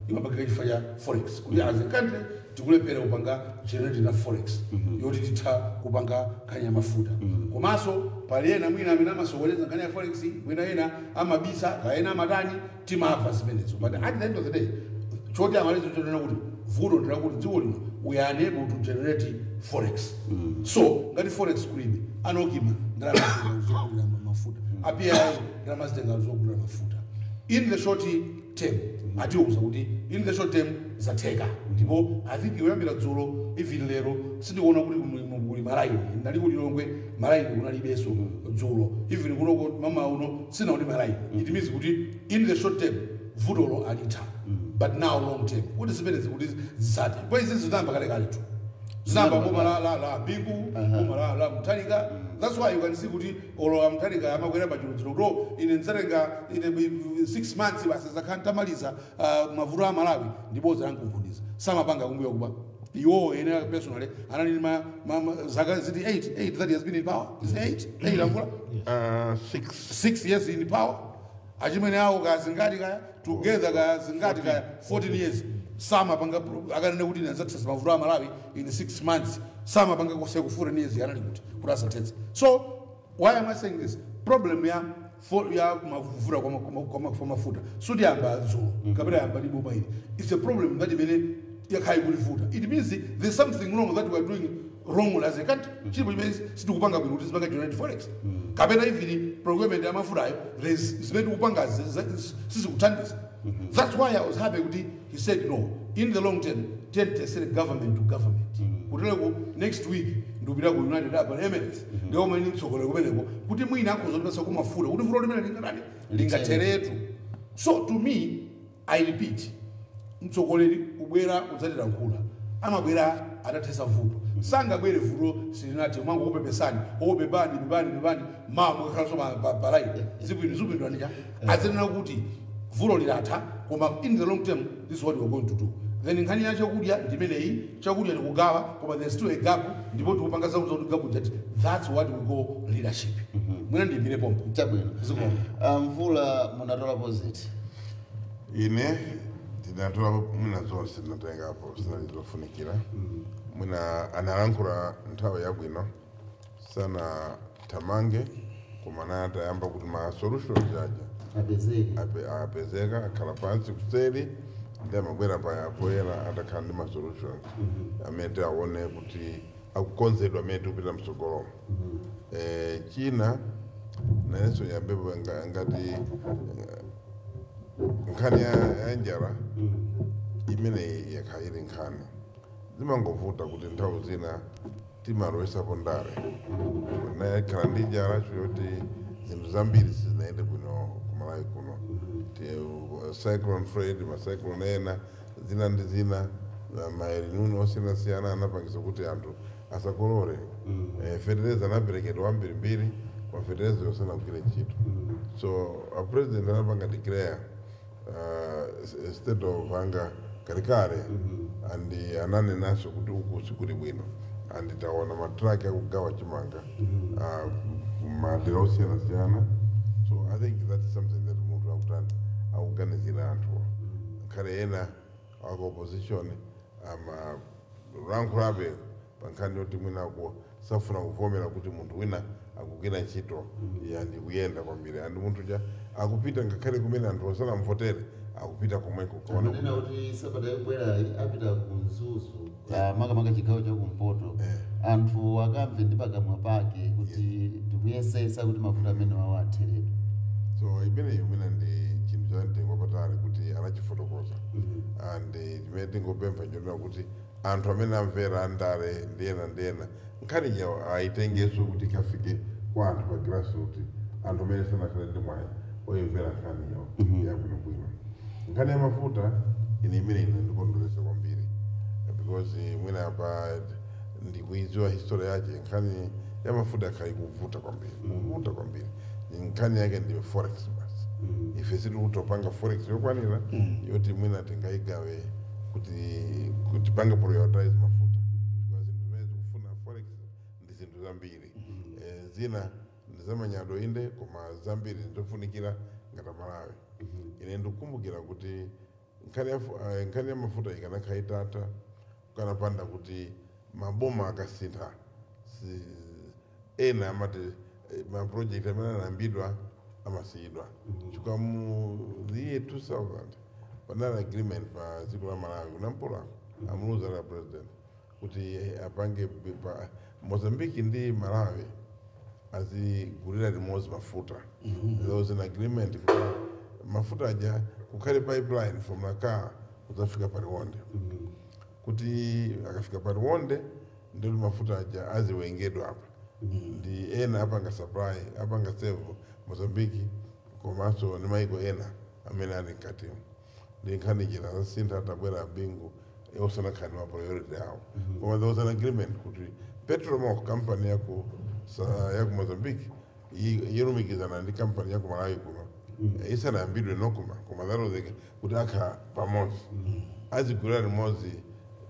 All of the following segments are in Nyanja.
Imapangika chifukwa cha forex, kuti as a country tikulephera kupanga generate na forex yoti titha kupanga nkhani ya mafuta. Komanso pali ena mwina amene amasokoneza nkhani ya forex, mwina ena amabisa, kaena amatani, timamva zimenezo. But at the end of the day, choti amalizo chonena kuti vuto ndilakuti dziko lino we are unable to generate forex. So ngati forex kulibe, a NOCMA ndalama zitenga zogulira mafuta, a PIA ndalama zitenga zogulira mafuta. In the short term, atiuza kuti in the short term zatheka. Ndipo I think kuyambira dzulo, even lero, sindikuona kuti kuli malaini. Ndali ku Lilongwe, malaini kunalibenso dzulo. Even kunoko mama uno sinaoni malaini. It means kuti in the short term vutolo alitha. But now long term, kuti zimenezi kuti zisate, ndipo izi zinayamba kalekale tu, zinayamba boma la Bingu, boma la Mutharika. That's why you can see kuti olo Mutharika amakwera pachuludziro kuti, "Oh, ine ndidzatenga ine 6 months basi, zakhala ntamaliza mavuto a Malawi." Ndibodza lankunkhuniza samapanga kumbuyo kuba iwo ene personally anali zaka ziti 8 8 that he has been in power. Is it 8 8 amvula? Six. 6 years in power. Achimwene awo kazingati kaya together, kazingati kaya 14 years. Samapanga akanene kuti ine mavuto a Malawi in 6 months, samapanga kose ku 14 years anali kuti asathetse. So why am I saying this? Problem ya ya mavuto kwa mafuta sutiyamba dzulo kapena yamba ndi boma ili. It's a problem that imene yakhayi kulivuta. It means there's something wrong that we are doing wrong as a country. Chilipo chimene sitikupanga bwino kuti zipanga generate forex, kapena even procurement ya mafutayo, there's zimene tikupanga sizikuthandiza. That's why I was happy kuti he said, "No, in the long term tiyeni government to government." Kutereko next week ndikupita ku United Arab Emirates, ndiwo umene mtsogolero kumeneko kuti mwina akhoza kutipatsa kumafuta kuti vuto limene lingatani, lingatheretu. So to me, I repeat, mtsogoleri ubwera udzatilankhula amabwera atathetsa vuto. Sangabwere vuto silinati mwangokupepesani, "Oh, bebani, bebani, bebani," mawa mukakhalanso palaini zibwino zibwino. Azinena kuti vuto lilatha, koma in the long term this is what we are going to do. Then nkhani ya chakudya ndimeneyi. Chakudya tikugawa, koma there's still a gap, ndipo tikupanga zakuti kuti gap jati. That's what we call leadership. Mwina ndiyimire pompo. Chabwino. Zikomo. Mvula, munatolapo ziti? Ine ndinatolapo mwina zonse ndinatengapo zinali zofunikira. Mwina analankhula nthawi yabwino, sana thamange, koma anatayamba kuti ma solutions aja apezeke. Apezeka, akhala pansi kuseri ndi amabwera pa poyera atakhala ndi ma solutions amene tiaone kuti akukonzedwa amene tikupita mtsogolomo. China nayenso yambepo ngati nkhani ya njala imene yakhala ili nkhani, zimangovuta kuti nthawi zina timalowesapo ndale. Nakhala ndi njala choti zinthu zambiri sizinayende bwino kumalawi kuno. Cyclone Freddy, ma cyclone ena, zina ndi zina, ma El Nino osiyanasiyana anapangisa kuti anthu asakolole. Fetereza anaperekedwa wambirimbiri, kwa fetereza yosanagwire ntchito. So a president anapanga declare state of hunger kalekale, and ananenaso kuti uku sikuli bwino, and taona matraki akugawa chimanga kumadera osiyanasiyana. So I think that's something that munthu akutani, akuganizira anthuwa. Nkhale ena aku opposition amalankhulabe pa nkhani yoti mwinako safuna kuvomera kuti munthu wina akugwira ntchito ya ndikuyenda kwambiri, and munthu ja akupita ngakhale kumene anthu osanamvotere, akupita komweko kuona. Amanena kuti sabata yobwerayi apita ku Mzuzu, makamaka chigawo chakumpoto, anthu akamve ndi pakamwa pake kuti ndikuyesesa kuti mavuto amene wawo atheredwe. So imeneyo mwina ndi chinthu cha mtengo wapatali kuti anachifotokoza, and chimene tingopempha nchonena kuti anthu amene amvera andale ndiyena ndiyena nkhani yawo ayitengenso kuti ikafike kwa anthu pa grassroot, anthu amene sanakhale ndi mwayi oyimvera nkhaniyo yabwinobwino. Nkhani ya mafuta ine imene ine ndikondweresa kwambiri because mwina pa ndikuidziwa history yake. Nkhani ya mafuta yakhala ikuvuta kwambiri, kuvuta kwambiri. Nkhani yake ndi forex basi. Ife sitikutopanga forex yokwanira yoti mwina tingayigawe kuti pange prioritize mafuta, because zinthu zimene zikufuna forex ndi zinthu zambiri. Zina ndi zamanyado inde, koma zambiri ndizofunikira ngati Malawi. Ine ndikukumbukira kuti Nkhani ya mafuta ikanakhala itatha kukanapanda kuti maboma akasintha ena amati maproject amene anayambidwa amasiyidwa. Chifukwa mu the year 2000 panali agreement pa dziko la Malawi kunampulako amuluza la president kuti apange Mozambique ndi Malawi azigulira limodzi mafuta. There was an agreement kuti mafuta aja kukhale pipeline from Nacala kudzafika paliwonde, kuti akafika paliwonde ndoti mafuta aja aziwengedwa apa ndi ena apanga supply, apanga serve Mozambique komanso ndi maiko ena amene ali mkatimo. Ndi nkhani china zasintha atabwera Bingu, osanakhale ma priority awo, koma there was an agreement kuti Petromoc company yaku yaku Mozambique yolumikizana ndi company yaku Malawi kuno isanayambidwe NOCMA, koma that was kuti akha pamodzi azigulira limodzi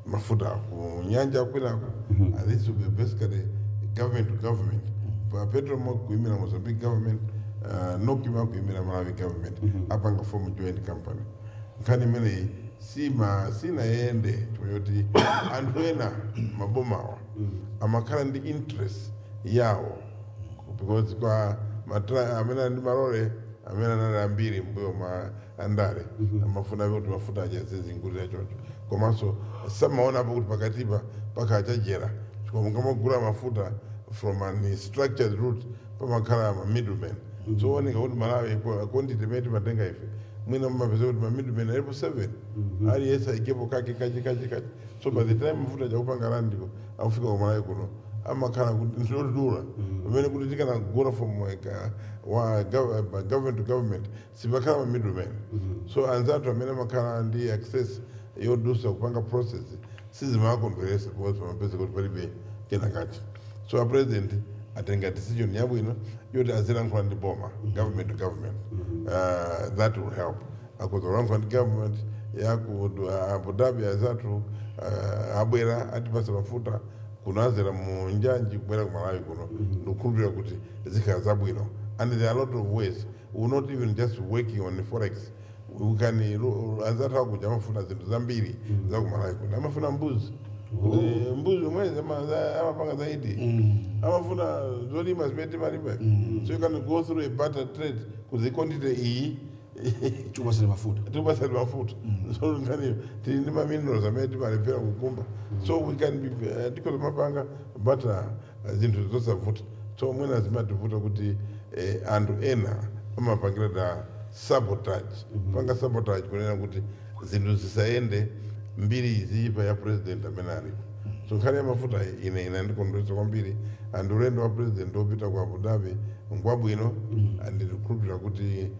mafuta ku nyanja kwinako, and this will be basically government to government, pa Petromoc kuimira Mozambique government, NOCMA kuimira Malawi government, apanga form joint company. Nkhani imeneyi sima sinayende choti anthu ena mabomawa amakhala ndi interest yawo, because kwa amene ali ndi malole amene anali ambiri mbuyo mwa andale amafuna kuti mafuta aja azizingulira chocho, komanso samaonapo kuti pakatipa pakhala chajera, chifukwa mungamagula mafuta from an structured route pamakhala ma middlemen. Zooneka kuti Malawi quantity imene timatenga ife, mwina mumapeza kuti ma middlemen alipo 7, aliyense ayikepo kake kache kache kache. So by the time mafuta chakupanga landiko akufika ku Malawi kuno amakhala kuti ndilodula, pamene kuti tikanagula from like, wa government to government sipakhala ma middlemen. So anzathu amene amakhala ndi access yodusa kupanga process sizimakondweresa because pamapeza kuti palibe kenakachi. So a president atenga decision yabwino yoti azilankhula ndi boma, government to government. That will help. Akuza kulankhula ndi government yaku Abu Dhabi, azathu abwera atipasa mafuta kuno azera mu njanji kubwera ku Malawi kuno. Ndikukhulupirira kuti zikhala zabwino, and there are a lot of ways. We're not even just working on the forex. We can, anzathu akuja amafuna zinthu zambiri za ku Malawi kuno. Amafuna mbuzi. Mbuzi omwe amapanga zaidi, amafuna zolima zimene timalima. So you can go through a barter trade kuti quantity iyi Tikupasire mafuta. Tikupasire mafuta. So nkhani tili ndi ma minerals amene timalephera kukumba, so we can be tikhoza mapanga barter zinthu zosavuta. So mwina zimativuta kuti anthu ena amapangira da sabotage, panga sabotage kunena kuti zinthu zisayende, mbiri iziyipa ya president amene alipo. So nkhani ya mafuta ine inandikondweretsa kwambiri, and ulendo wa president wopita ku Abu Dhabi ngwabwino, and ndikukhulupirira kuti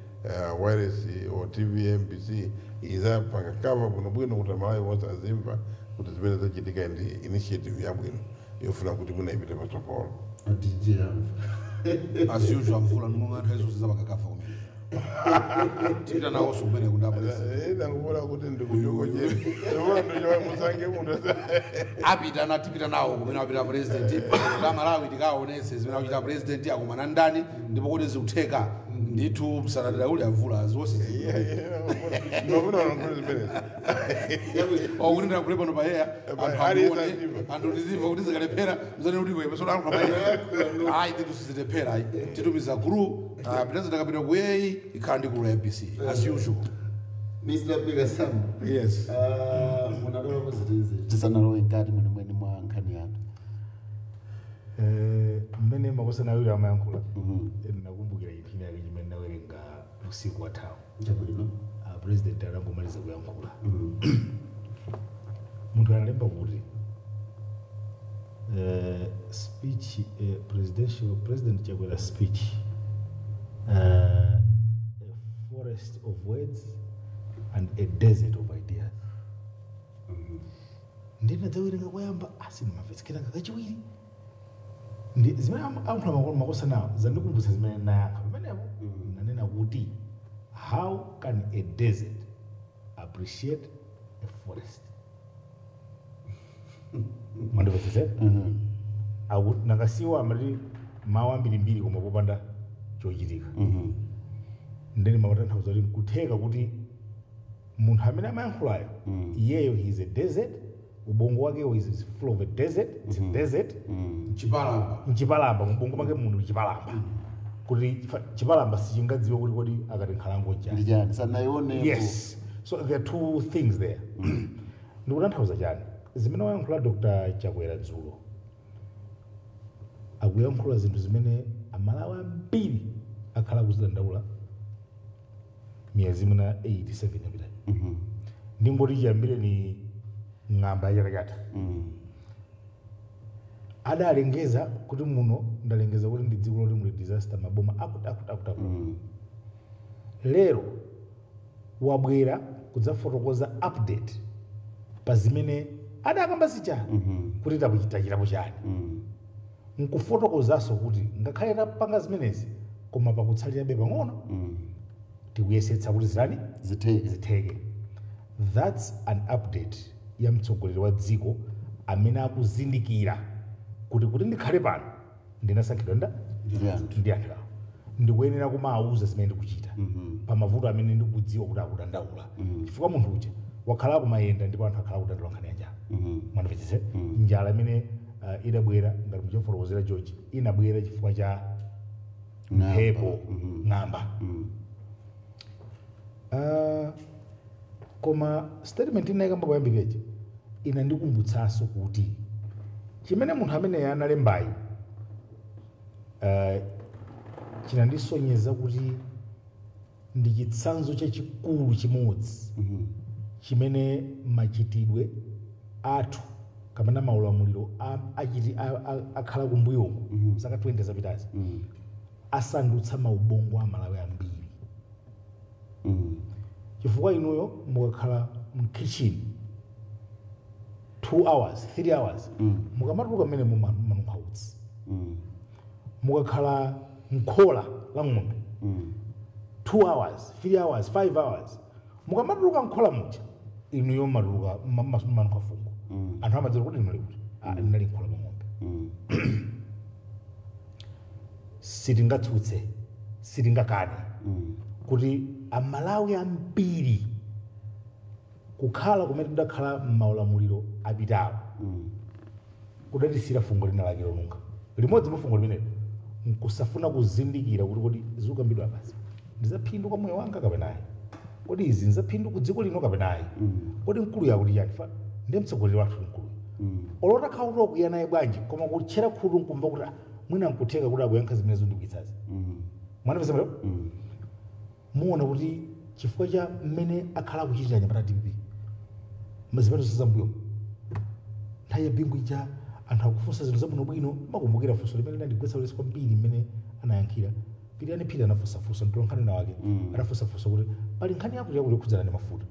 wireless or TV MBC izapanga cover bwinobwino kuti Amalawi onse azimva kuti zimene zachitika ndi initiative yabwino yofuna kuti mwina ipite patsogolo. DJ amva. As usual, mvula monga nthawi zonse zapanga cover kumene tipita nawonso kumene kunda president. Ndangubona kuti ndikuchokochera ndikuona ndichoka musange munthu. Apita na tipita nawo kumene apita president ta Malawi, tikaonese zimene akuchita president, akumana ndani, ndipo kuti zikutheka ndithu. Msanatira uli avula zonse. Ndofuna ulankhule zimenezi. Okuti ndakule pano paheya anthu Aliyense andione azimva. Anthu tizimva kuti zikalephera mzane kuti iwe pesona alankhula paheya. Ayi, nditu sizitephera, ayi, titumiza group. President akapita ku UAE ikhala ndi group ya MBC as usual. Mr. Peter Yes. Munalola zitizi tisanalowe mkati mwenemwene mwa nkhani yathu. Mmene makosana awiri amayankhula, nakumbukira chinthu chinake chimene nawerenga usiku wathawu. Chabwino. President anangomaliza kuyankhula, munthu analemba kuti speech, presidential, President Chakwera speech, a forest of words and a desert of ideas. Ndinadzawerenga koyamba asindimamvetsekera, kachiwiri ndi zimene ayankhula makosanawo zandikumbutsa zimene nayankha pamenepo. Nanena kuti, "How can a desert appreciate a forest?" Mwandimvetsetsera? Nakasiwa amati mawu ambirimbiri koma popanda chochitika. Ndeni makutanthauza kuti nkutheka kuti Munthu amene amayankhulayo iyeyo, he is a desert. Ubongo wake is full of a desert. It's a desert. Chipalamba. Mchipalamba, mubongo mwake munthu chipalamba, kuti chipalamba sichingadziwe kuti kodi akati nkhalango njani. Ndi chani sanaionepo. Yes, so there are two things there. Ndikutanthauza chani? Zimene wayankhula Dr Chakwera dzulo, akuyankhula zinthu zimene Amalawi ambiri akhala akuzidandaula miyezi mwina 87 yapitayi. Ndingoti chiyambire ni ng'amba ya chaka chatha, adalengeza kuti muno, ndalengeza kuti ndi dziko loti muli disaster, maboma akuti akuti akuti akuti. Lero wabwera kudzafotokoza update pa zimene adakamba zija, kuti takuchitachitapo chani, nkufotokozanso kuti ngakhale tapanga zimenezi, koma pakutsalirabe pang'ono, tikuyesetsa kuti zitani? Zitheke. Zitheke. That's an update ya mtsogoleri wa dziko amene akuzindikira kuti ndikhale pano ndinasankhidwa nda ndi anthu. Ndi anthu awo. Ndikuyenera kumawuza zimene ndikuchita pa mavuto amene ndikudziwa kuti akudandaula, chifukwa munthu uja wakhala kumayenda ndipo anthu akhala kudandaula nkhani ya njala. Mwandimvetsetse? Njala imene idabwera, ngati muchafotokozera George, inabwera chifukwa cha mphepo, ng'amba. Koma statement inayikamba poyambirireji inandikumbutsanso kuti chimene munthu amene analembayi chinandisonyeza kuti ndi chitsanzo chachikulu chimodzi chimene machitidwe athu kapena maulamuliro akhala kumbuyoko zaka 20 zapitazi asandutsa maubongo a Malawi ambiri. Chifukwa inuyo mukakhala mkitchen 2 hours, 3 hours, mukamatuluka mmene mumanunkha utsi. Mukakhala mkhola la ng'ombe 2 hours, 3 hours, 5 hours, mukamatuluka mkhola muja, inuyo matuluka manunkha fungo. Anthu amadziwa kuti inu kuti, "Ah, ndinali mkhola mwa ng'ombe." Sitingatsutse, sitingakane kuti Amalawi ambiri kukhala kumene kudakhala m'maulamuliro apitawo kudatisira fungo lina lake lonunkha. Limodzi mwa fungo limenelo nkusafuna kuzindikira kuti kodi zikukambidwa apazi ndizaphindu kwa moyo wanga kapenayi, kodi izi nzaphindu ku dziko lino kapenayi, kodi mkulu yakuti chani? Fa ndiye mtsogoleri wathu mkulu, olota khala kuti wakwiya naye bwanji, koma kutchera khutu nkumva kuti, ah, mwina nkutheka kuti akuyankha zimene zondikuyitsazi. Mwanapeza mleo muona kuti chifukwa cha mmene akhala akuchitira anyamata DPP zimene zambuyo, nthawi ya Bingu ija, anthu akufunsa zinthu zabwinobwino. Makumbukira funso limene linandigwetsa ulesi kwambiri mmene anayankhira Pilirani Phiri? Anafunsafunsa mtolankhani wina wake, anafunsafunsa kuti pali nkhani yakuti yakuti yokhudzana ndi mafuta.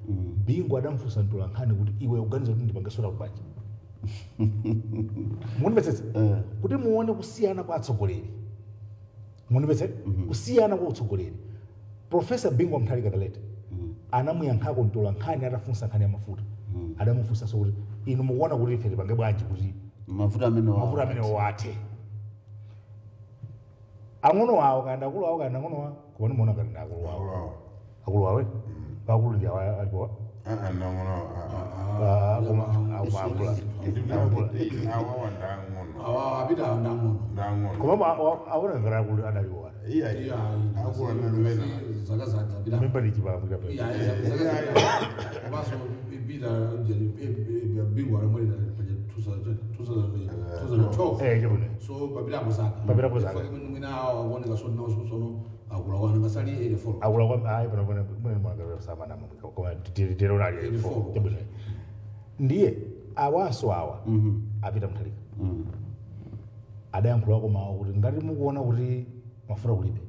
Bingu adamfunsa mtolankhani kuti, "Iwe uganiza kuti ndipange sola kubanja?" Mundimvetsetsa? Kuti muone kusiyana kwa atsogoleri, mundimvetse kusiyana kwa utsogoleri. Professor Bingu Mutharika the late anamuyankhako mtolankhani atafunsa nkhani ya mafuta, adamufunsanso kuti, "Inu mukuona kuti ife tipange bwanji kuti mafuta amene mafuta amene wathe?" Ang'ono awo kanda akulu awo kanda ang'ono awo, koma ndimaona ngati ndi akulu awo. Akulu awo. Akulu awo, akulu ndi awa alipowa. Ah, ah, ndang'ono. Ah, koma akulu. Awawa ndang'ono. Awa apita ndang'ono. Ndang'ono. Koma aona ngati akulu adaliwo. Iya, iya, akulu analuwena. Zaka zapita. Memba ndi chipalamwika pe. Komanso pita Bingu alamwalira paja 2012. Eh, chabwino. So papitapo zaka. Papitapo zaka. Mwina awo akuoneka sono nawo sono akula kwana ngasali 84. Akula kwa ayi pano pano mwene mwana ngati samana mamwika, koma tero nali 84. Chabwino, ndiye awanso awa apita Mutharika adayankhulako mawu kuti ngati mukuona kuti mafuta kulibe,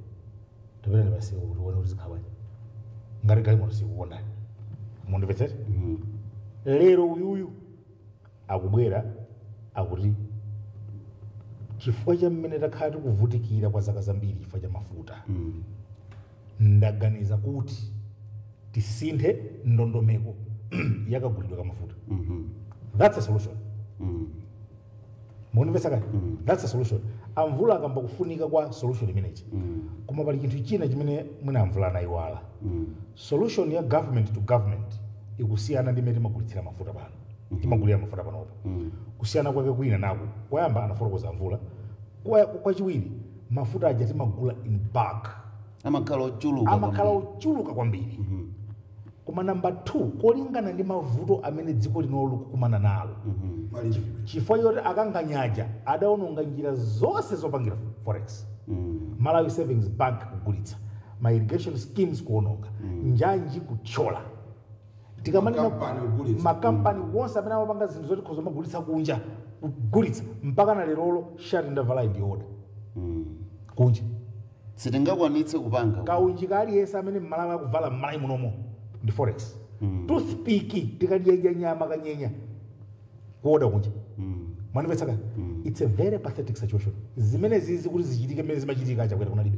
tapitani pasiku kuti uone kuti zikhala bwanji, ngati galimoto sikukondani. Mundimvetsere? Lero uyuyu akubwera akuti chifukwa cha mmene takhala tikuvutikira kwa zaka zambiri chifukwa cha mafuta, ndaganiza kuti tisinthe ndondomeko yakagulidwe ka mafuta. That's a solution. Mundimvetsa kani? That's a solution. Amvula akamba kufunika kwa solution imenechi, koma pali chinthu china chimene mwina Amvula anayiwala. Solution ya government to government Ikusiyana ndi mmene timagulitsira mafuta pano. Timagulira mafuta panopa. Kusiyana kwake kwina nako koyamba anafotokoza Mvula. Kwachiwiri mafuta aja timagula in bulk. Amakhala ochuluka. Amakhala ochuluka kwambiri. Koma namba 2, kolingana ndi mavuto amene dziko lino likukumana nalo, chifukwa choti akanganyaja adaononga njira zonse zopangira forex. Malawi Savings Bank kugulitsa, ma irrigation schemes kuononga, njanji kuthyola, tikamanena Makampani kugulitsa. Makampani wonse amene amapanga zinthu zoti khoza magulitsa kunja kugulitsa, mpaka na lerolo shati ndavala ndi order kunja. Sitingakwanitse kupanga. Kaunjika aliyense amene mmalawi akuvala mmalawi munomo ndi forex. Toothpick tikadya nyama kanyenya kuoda kunja. Mwanimvetsa ka? It's a very pathetic situation. Zimene zizi kuti zichitike mmene zimachitika, Achakwera kunalibe.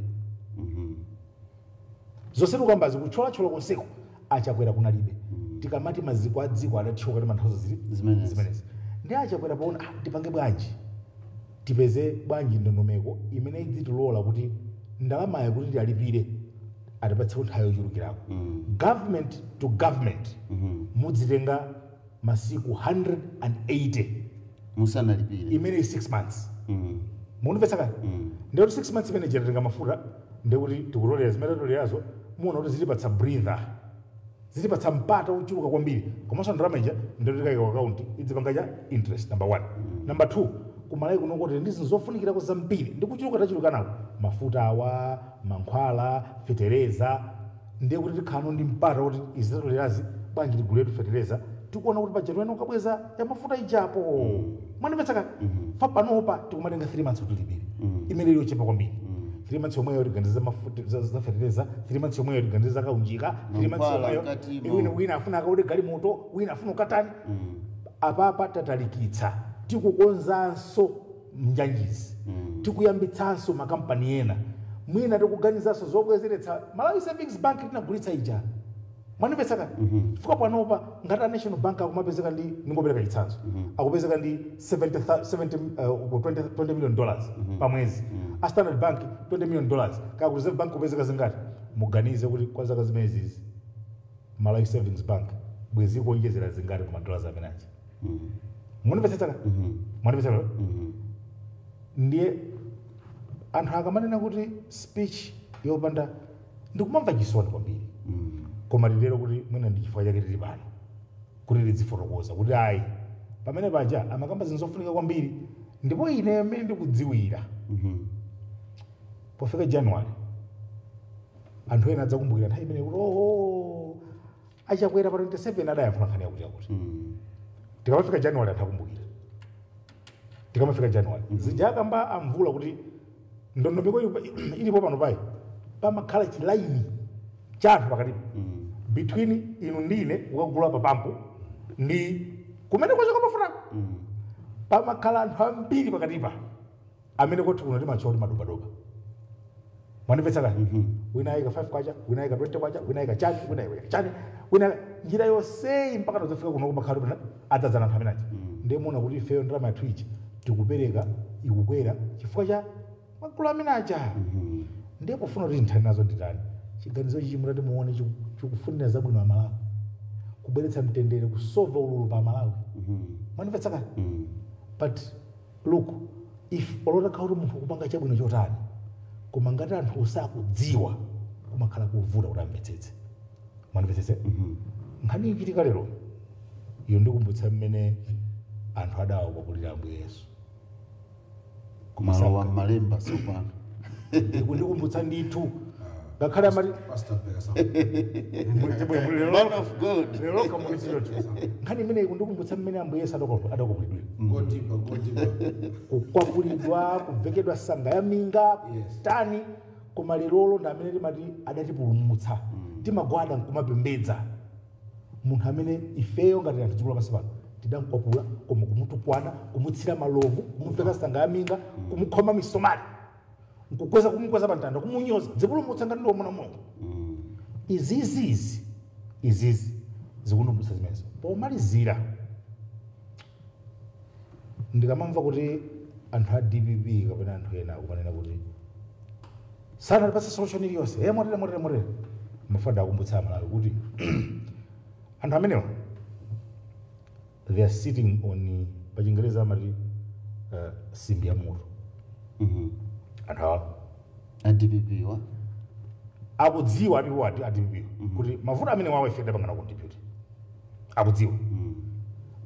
Zonse tikambazi, kuthyolathyola konseko, Achakwera kunalibe. Tikamati maziko a dziko adathyoka, timanthauza zili Zimenezi. Zimenezi. Ndi Achakwera paona, ah, tipange bwanji, tipeze bwanji ndondomeko imene idzitilola kuti ndalamayo kuti tiyalipire atipatse nthawi yochulukirako. Government to government mudzitenga masiku 180 musanalipire. Imene 6 months. Mundimvetsa kani? Ndekuti 6 months imene titatenga mafuta, ndekuti tikutolera zimene tatolerazo, muona kuti zitipatsa breather, zitipatsa mpata uchuluka kwambiri. Komanso ndalama ija ndikuti tikayika ku account idzipanga cha interest, number one. Number two, kumalawi kuno ndi zinthu zofunikirako zambiri ndi kuchuluka tachuluka nako, mafuta awa, mankhwala, fetereza. Ndiye kuti tikhala ndi mpata kuti izitatolerazi bwanji tiguletu fetereza, tikuona kuti paja tiwene ukabweza ya mafuta ijapo. Mwanimvetsa kani? Fa panopa tikumatenga 3 months kuti tilipire, imene iliyochepa kwambiri. 3 months yomweyo tiganiza za mafuta za fetereza, 3 months yomweyo tiganiza za kaunjika, 3 months Mankhwala yomweyo mkatimo. wina afuna akaule galimoto, wina afuna ukatani. Apapa tatalikitsa, tikukonzanso njanjizi, tikuyambitsanso makampani ena, mwina tikuganizanso zobwezeretsa Malawi Savings Bank tinagulitsa ija. Mwanimvetsa kani? Chifukwa panopa ngati a National Bank akumapezeka ndi, ningopereka chitsanzo, akupezeka ndi 70, 20 $20 million pa mwezi, a Standard Bank $20 million, kaya ku Reserve Bank kupezeka zingati, muganize kuti kwa zaka zimenezizi Malawi Savings Bank bwezi kuonjezera zingati pa madollars amenachi. Mundimvetsetsa kani? Mwanimvetsetsa? Ndiye anthu akamanena kuti speech yopanda, ndikumamva chisoni kwambiri. Koma tilero kuti mwina ndi chifukwa chake tili pano kuti tidzifotokoza kuti ayi, pamene paja amakamba zinthu zofunika kwambiri. Ndipo ine mmene ndikudziwira, pofika January anthu ena adzakumbukira nthawi imene kuti oho, Achakwera pa 27 adayankhula nkhani yakuti yakuti. Tikamafika January anthu akumbukira. Tikamafika January zija akamba amvula kuti ndondomeko ilipo pano payi, pamakhala chilaini cha anthu pakatipo between inu ndine kukagula pa pampu ndi kumene kwachoka mafutako. Pamakhala anthu ambiri pakatipa amene kuti kuno timatcha kuti madobadoba. Mwandimvetsa kani? Wina ayika 5 kwacha, wina ayika 20 kwacha, wina ayika chani, wina ayika chani, wina njira yonseyi mpaka tozafika kuno kumakhala kuti adzadzana anthu amenachi. Ndiye muona kuti ifeyo ndalama yathu iji tikupereka ikukwera chifukwa cha magulu amene aja. Ndiye pofuna kuti tinthane nazo nditani, chiganizo chichi mutati muone chikufunira zabwino Amalawi, kubweretsa mtendere, kusova ululu pa Amalawi. Mwandimvetsa kani? But look, if olotakhala kuti munthu kupanga chabwino chotani, koma ngati anthu sakudziwa, kumakhala kuvuta kuti amvetsetse. Mwandimvetsetse? Nkhani ichitika lero iyo ndikumbutsa mmene anthu adawa kwakulira Ambuye Yesu. Malowa mmalemba tsopano. Ikundikumbutsa ndithu, ngakhale amati Pastor Mpeka Sam. Man of God. Lero kamulizirotu nkhani imene ikundikumbutsa mmene Ambuye Yesu adakwapulidwira. Go deeper, go deeper. Kukwapulidwa, kuvekedwa sanga ya minga, tani. Koma lerolo ndi amene timati adatipulumutsa, timagwada nkumapembedza munthu amene ifeyo ngati anthu dziko lapansi pano tidamkwapula, koma kumutukwana, kumutsira malovu, kumuveka sanga ya minga, kumukhoma misomali, nkukweza, kumukweza pa mtanda, kumunyoza, dzipulumutsa ngati ndiwo mwana Mulungu. Izizizi, izizi zikundikumbutsa zimenezo. Pomalizira, ndikamamva kuti anthu a DPP kapena anthu ena akumanena kuti sanatipatse solution iliyonse, e motere motere motere, mafuna ndakumbutsa Amalawi kuti Anthu amenewa, they are sitting on, pachingereza amati simbi ya moto. Anthu awa A DPP wa akudziwa aliwo a DPP kuti mavuto amene wawo ife tidapangana contribute, akudziwa.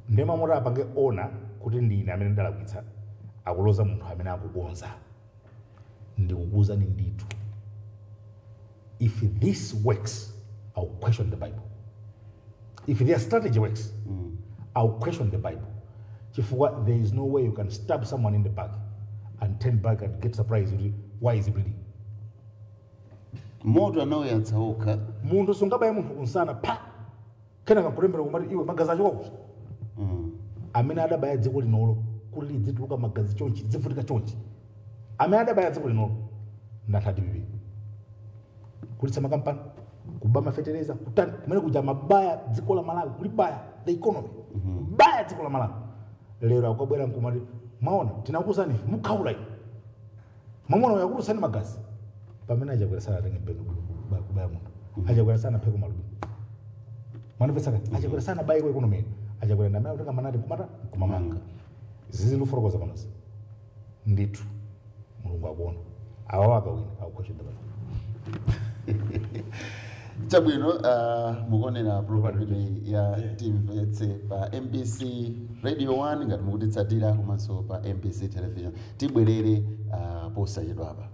Ndiye mamoti apange ona kuti ndine amene ndalakwitsa, akuloza munthu amene akukonza. Ndikukuwuzani ndithu, if this works, I'll question the Bible. If their strategy works, I'll question the Bible, chifukwa there is no way you can stab someone in the back and turn back and get surprised kuti why is he bleeding. Moto anauyatsa okha. Munthu sungabaye munthu kunsana pa, kenaka nkulembera kumati iwe magazi achoka kuti. Amene adabaya dziko linolo kuti lidzituluka magazi chonchi, lidzivutika chonchi, amene adabaya dziko linolo ndatha DPP, kulitsa makampani, kuba mafetereza, kutani kumene kuja, mabaya dziko la Malawi, kulibaya the economy, kubaya dziko la Malawi. Lero akukabwera nkumati mwaona tinakuwuzani ife, mukhaula inu, mwamona yakulusani magazi. Pamene achakwera sana atenge mpeni kubaya munthu, achakwera sana pheko malubino, mwanimvetsaka, achakwera sana bayi kwa economy ino, achakwera ndamene akutenga manati kumata kumamanga. Zizi ndikufotokoza panozi ndithu, Mulungu akuona. Awawo akawina, akukhwechedwa pano. Chabwino, mukuonera program imeneyi ya Timvetse pa MBC Radio 1 ngati mukutitsatira, komanso pa MBC Television. Tibwerere posachedwa apa.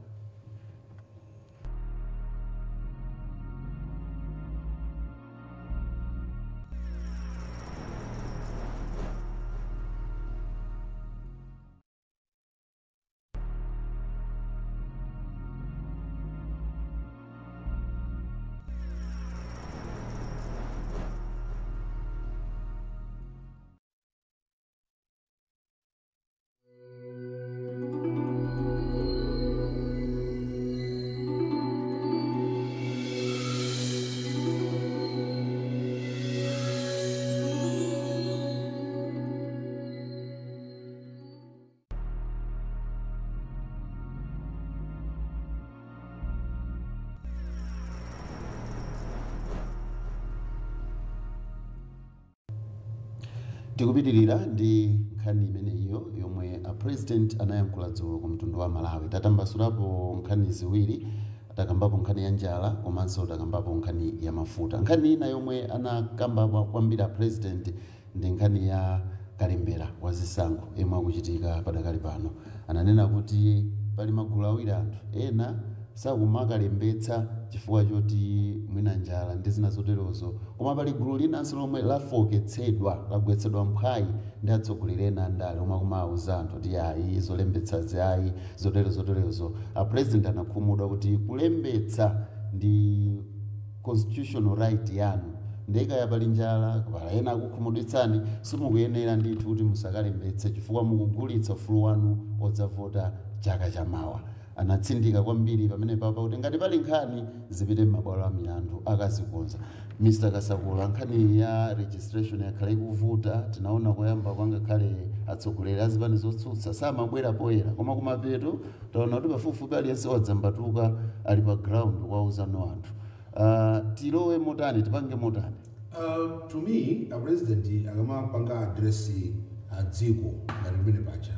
Tikupitirira ndi nkhani imeneyo yomwe a president anayankhula dzulo ku mtundu wa Malawi. Tatambasulapo nkhani ziwiri, takambapo nkhani ya njala komanso takambapo nkhani ya mafuta. Nkhani ina yomwe anakamba kwambiri a president ndi nkhani ya kalembera wa zisankho yomwe akuchitika padakali pano. Ananena kuti pali magulu awiri anthu, ena sakumakalembetsa chifukwa choti mwina njala ndi zina zoterozo, koma pali gulu linanso lomwe lafoketsedwa, lagwetsedwa mphwayi ndi atsogoleri ena andale omwe akumawuza anthu kuti ayi, zolembetsazi ayi, zotero zoterozo. A president anakhumudwa kuti kulembetsa ndi constitutional right yanu, ndekaya pali njala, pala ena akukhumudwitsani, simukuyenera ndithu kuti musakalembetse chifukwa mukugulitsa ufulu wanu odzavota chaka chamawa. Anatsindika kwambiri pamene papa kuti ngati pali nkhani zipite m'mabwalo a milandu akazikonza. Mr Kasakula, nkhani ya registration yakhala ikuvuta. Tinaona koyamba kwangakhale atsogoleri azipani zotsutsa samabwera poyera, koma kumapeto taona kuti pafupifupi aliyense wadzambatuka, ali pa ground kuwauza anthu. Tilowe motani, tipange motani? To me, a president akamapanga address a dziko ngati pamene paja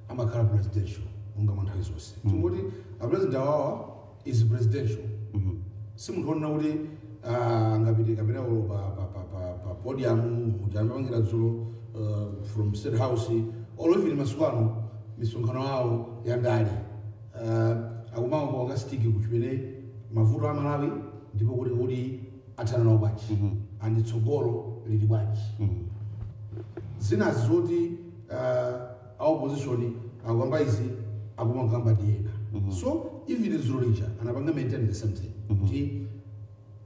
amakhala presidential monga mwa nthawi zonse. Tingoti a president awawa is presidential. Si munthu wonena kuti angapite kapena ulo pa podium muja amapangira dzulo from State House or even masiku ano misonkhano yawo ya ndale, akumango wanga stick kuchimene mavuto a Malawi ndipo kuti athana nawo bwanji and tsogolo lili bwanji. Zinazi zoti a opposition akukamba izi, akumakamba ndi ena. So even dzulo lija anapanga maintain the same thing kuti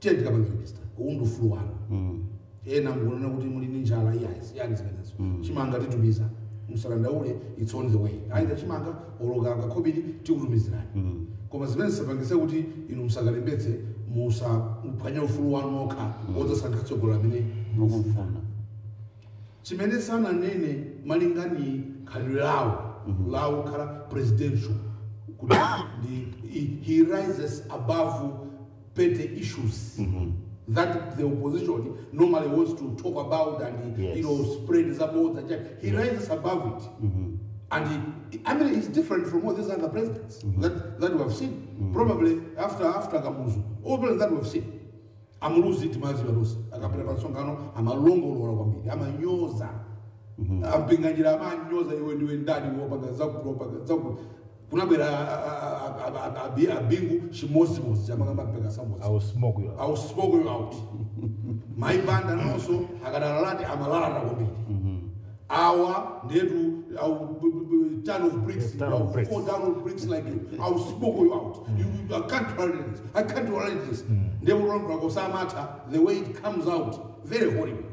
tiye tikapange register, uwu ndi ufulu wanu. Ena mukunena kuti muli ndi njala, iyayi, yani zimenezo, chimanga titumiza, musadandaule, it's on the way, either chimanga oloka kakhobiri tikutumizirani, koma zimene zisapangise kuti inu musakalembetse, musaphwanya ufulu wanu okha odzasankha tsogolo amene mukumfuna. Chimene sananene malingani khalidwe lawo lawo khala presidential kuti ndi he rises above petty issues. that the opposition normally wants to talk about and Yes. you know, spread zabodza. He rises above it. And he, I mean, he's different from all these other presidents that we have seen. Probably after Kamuzu, all presidents that we have seen. A Muluzi timaziwa tonse akapita pa msonkhano amalongolola kwambiri, amanyoza a Mpinganjira, amanyoza, iwe ndiwe ndani, wopanga zakuti, wopanga zakuti. Kunabwera a Bingu, chimodzimodzi chamakamba samodzi. I will smoke you out. I will smoke you out. Mai Banda nawonso akadalalati amalalata kwambiri. Awa ndetu ton of bricks, Yeah, ton of I will bricks. fall down on bricks like you. I will smoke you out. You, I can't tolerate this. I can't tolerate this. Ndipo kusamata the way it comes out, very horrible.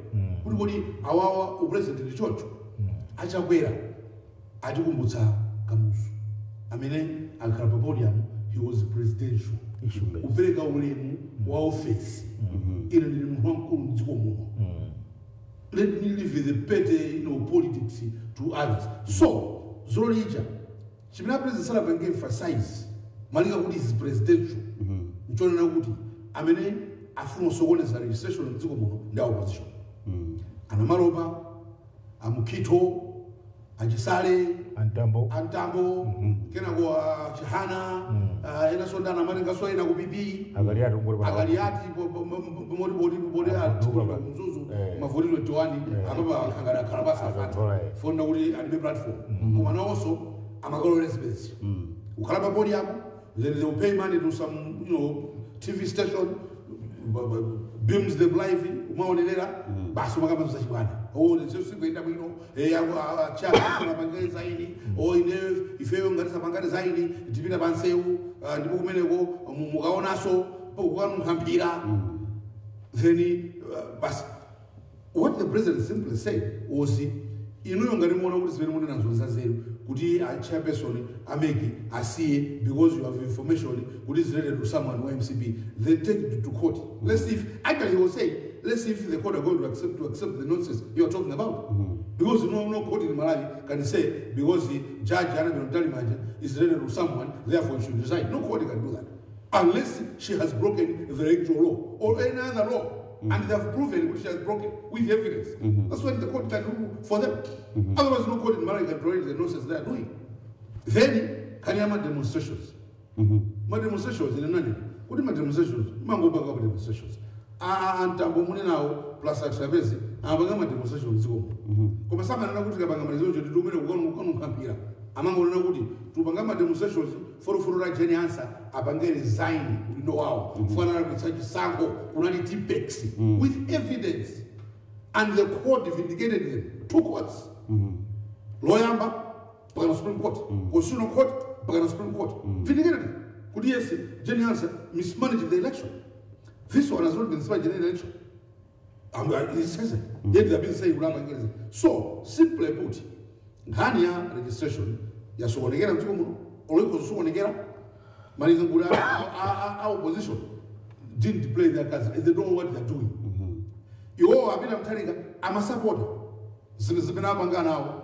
Kuti awawa upresident ndi choncho. A Chakwera atikumbutsa Kamuzu amene akhala pa podium, he was presidential. Issue based. Kupereka ulemu wa ofesi. Ine ndili munthu wamkulu mdziko muno, let me leave the petty politics to others. So dzulo lija chimene president sanapange emphasize malinga kuti is presidential, nchonena kuti amene afuna kusokoneza registration mdziko muno ndi opposition, anamalopa, amukhito, achisale, Antambo. Antambo, kenako Chihana, enanso ndana amatenganso ena ku PP. Akaliati ungori pa. Akaliati poti Aduka ba. Mzuzu Eh. mavoti 21 apapa akhangala akhala basa. Akatola, eh. Fonda kuti alibe platform, koma nawonso amakalole residence kukhala pa podium, then they will pay money to some TV station, beams them live, umaonerera basi, umakamba zachibwana, oh, sikuenda bwino, chapangale zaini, oh, ine ifeyo ngati sapangale zaini tipita pansewu, ah, ndipo kumeneko mukaonanso kukanunkha mpira. Then basi, what the president simply said was, inuyo ngati muona kuti zimene mune nazo nzanzeru kuti a chairperson a MEC asiye because you have information kuti is related to someone wa MCP, then take it to court. Let's see if actually, he was saying, let's see if the court are going to accept the nonsense you are talking about, because no court in Malawi can say because the judge Annabel Mtalimanja is related to someone, therefore she should resign. No court can do that unless she has broken the electoral law or any other law and they have proven which she has broken with evidence. That's when the court can rule for them. Otherwise, no court in Malawi can tolerate the nonsense they are doing. Then, kani ama demonstrations. Ma demonstrations, in nani? Kuti ma demonstrations, mangopanga ma demonstrations. Antambo mune nawo plus atrapezi, amapanga ma demonstrations zikomo. Koma samanena kuti kapanga ma demonstrations ndi umene kukanunkha mpira. Amangonena kuti tupanga ma demonstrations foroforo la Jane Ansah apange resign udindo wawo. Fanana kuitsa chisankho kunali Tipp-Ex with evidence. And the court vindicated them. Two courts. Loyamba, mpaka na Supreme Court. Constitutional Court, mpaka na Supreme Court. Vindicated them. Kuti yes, Jane Ansah mismanaged the election. This one has not been mismanaged in the election. It says it. Yet they have been saying Ulama against it. So, simply put, nkhani ya registration yasokonekera mdziko muno, oliko sokonekera malinga kuti a opposition didn't play their cards. They don't know what they're doing. Iwowo apita Mutharika amasapota zimene zimene apanga nawo,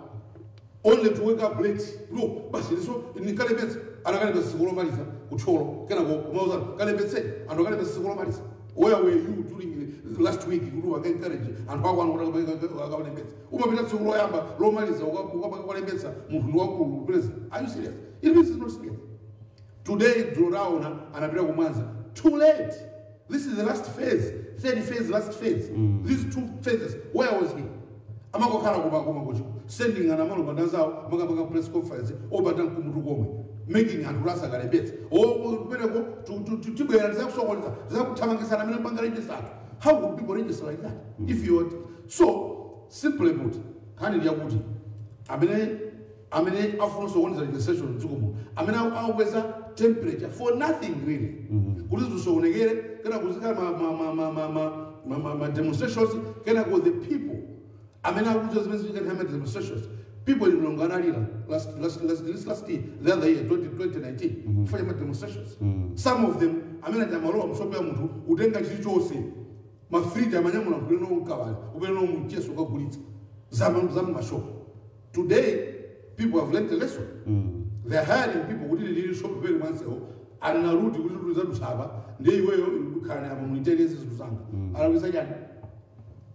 only to wake up late. No, basi so nikalembetse, anakalembetsa tsiku lomaliza kuthyolo, kenako kumauzana kalembetseni anthu akalembetsa tsiku lomaliza. Where were you during the last week kuti uka encourage anthu ako anu kuti akalembetsa? Umapita tsiku loyamba lomaliza ukakalembetsa, munthu ndi wakulu, president. Are you serious? It means it's not serious. Today dzulo taona anapita kumwanza too late. This is the last phase, third phase, last phase. These two phases, where was he? Amangokhala kumakocho sending ana malomba ndanzawo amakapanga press conference opanda mkumutu komwe, making anthu lasa akalembetsa kumeneko tibwera tizakusokoneza, tizakuthamangisana amene mpanga register anthu. How would people register like that if you are so? Simply put, nkhani ndi yakuti amene afuna kusokoneza registration mdziko muno, amene akukweza temperature for nothing really, kuti zisokonekere, kena kuzikhala ma demonstrations, kena ku the people amene akuza zimene zichitika ma demonstrations. People in Mlongo analira last this last year, the other year, 20, 2019, for ma demonstrations. Some of them amene amalowa mshopo ya munthu utenga chilichonse, mafriji amanyamula kupena ukawala upena mcheso ukagulitsa zama mashopo. Today people have learned a lesson. They're hiring people kuti lili shop pele mwansewo. Anena route kuti tuzadusapa ndiye iweyo ukhala apa muniteleze zinthu zanga. Alakwisa chani?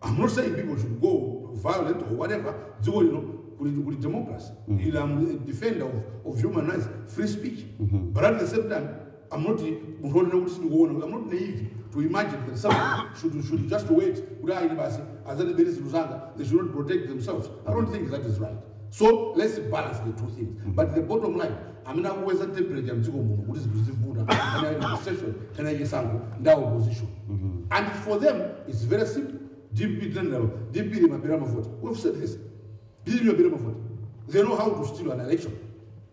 I'm not saying people should go violent or whatever. Dziko lino kuli democracy. I'm a defender of human rights, free speech. But at the same time, I'm not I'm not naive to imagine that someone should just wait kuti ayi basi azatibere zinthu zanga. They should not protect themselves. I don't think that is right. So let's balance the two things. But the bottom line, amene akukweza temperature mdziko muno kuti zinthu zivuta kana registration kana chisankho nda opposition. And for them, it's very simple. DPP DPP limabera mavoti. We've said this. DPP limabera mavoti. They know how to steal an election.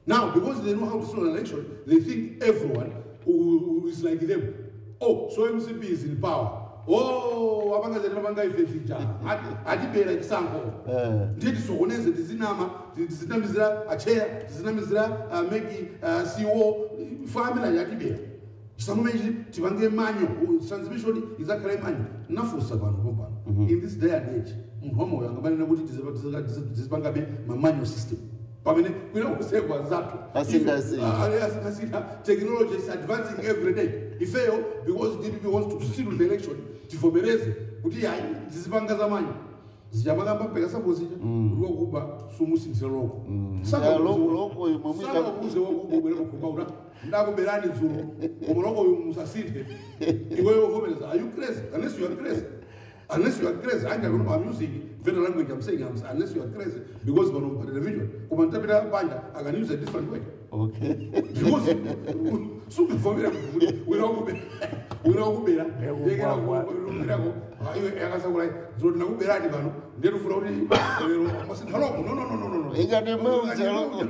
Now, because they know how to steal an election, they think everyone who is like them. Oh, so MCP is in power. Oh, apanga zati mapanga ife zija. Atibera chisankho. Ndiye tisokoneze tizinama, tizinamizira acheya, tizinamizira MEC CEO, family yatibera. Chisankho ichi tipange manual, transmission izakhale manual. Nafunsa pano pompano. In this day and age, munthu wamoyo angamanena kuti tizipangabe ma manual system. Pamene kwina kusekwa zathu. Asinda-sinda. Asinda. Technology is advancing every day. Ifeyo, because DPP wants to steal the election, tivomereze kuti hayi tizipanga za manual. Zijamagamba mpeka sapo zija kuti wakuba sumusinthira loko. Ya, loko imwe mwika- Sakakuze wakuba ubwere kukhumba kuti ndakuberani dzulo koma loko uyu musasinthe. Iweyo uvomereza. Are you crazy? Unless you are crazy. Unless you are crazy. I don't know, I'm using very language I'm saying, unless you are crazy, because pano pa television koma ntapita panja I can use a different word. Because sungavomera kuti wina wakubera, wina wakubera ndekera iwe akasakula dzulo ndinakuberani pano ndetufuna kuti lero masintha loko. No, no, no, no, no, no. Ingati imwe uja loko.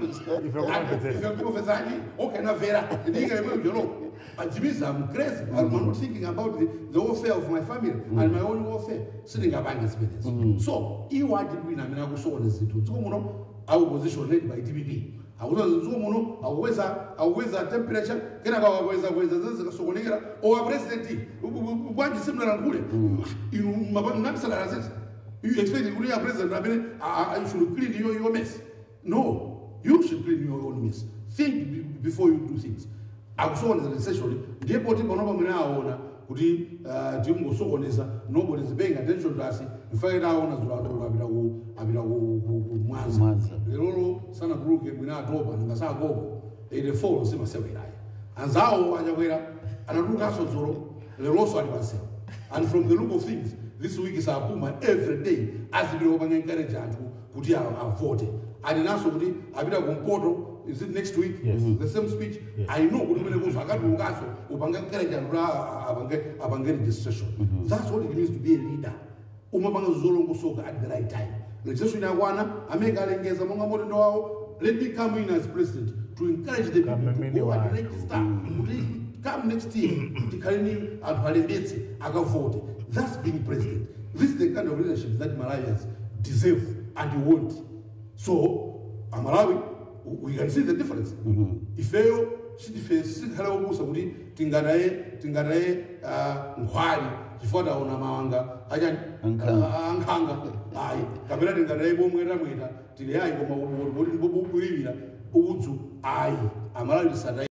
Ife kumapedzesa. Ife kumapedzani. Okay, navera ndinga imwe uja loko. Ajimiza, I'm crazy. I'm not thinking about the welfare of my family and my own welfare. Sindingapange zimenezo. So iwo ati bwina amene akusokoneza zinthu dziko muno, opposition led by DPP akuti dziko muno akukweza temperature, kenaka akakweza kweza zikasokonekera owa president bwanji simunalankhule inu mnamisalala zezi. You expect kuti ya president amene you should clean your mess? No, you should clean your own mess. Think before you do things. Akusokoneza recession, ndipo pano pamene aona kuti tingosokoneza, nobody is paying attention to us. In fact, aona zulo apita ku Mwanza. Mwanza. Lerolo sanatuluke, mwina atopa nangasagogo 84 simasewerayo. Anzawo achakwera anatulukanso dzulo, leronso ali pansewu. And from the look of things, this week is apuma every day azipita kupanga encourage anthu kuti avote. Alinanso kuti apita kumpoto. Is it next week? Yes. The same speech. Yes. I know kuti kumene kuzo akatulukanso upanga encourage anthu kuti apange registration. That's what it means to be a leader. Umapanga zolongosoka at the right time. Registration yakwana, amene alengeza monga motendo wawo, let me come in as president to encourage the people to go and register kuti come next year tikhale ni anthu alembetse akavote. That's being president. This is the kind of leadership that Malawians deserve and want. So Amalawi, we can see the difference. Ifeyo sitife sikhale obusa kuti tingataye nkhwali chifukwa taona mawanga achani? Ankhanga. Ankhanga ayi, kapena tingataye bomwetamweta tili ayi, koma kuti bubulirira udzu ayi. Amalawi tisataye.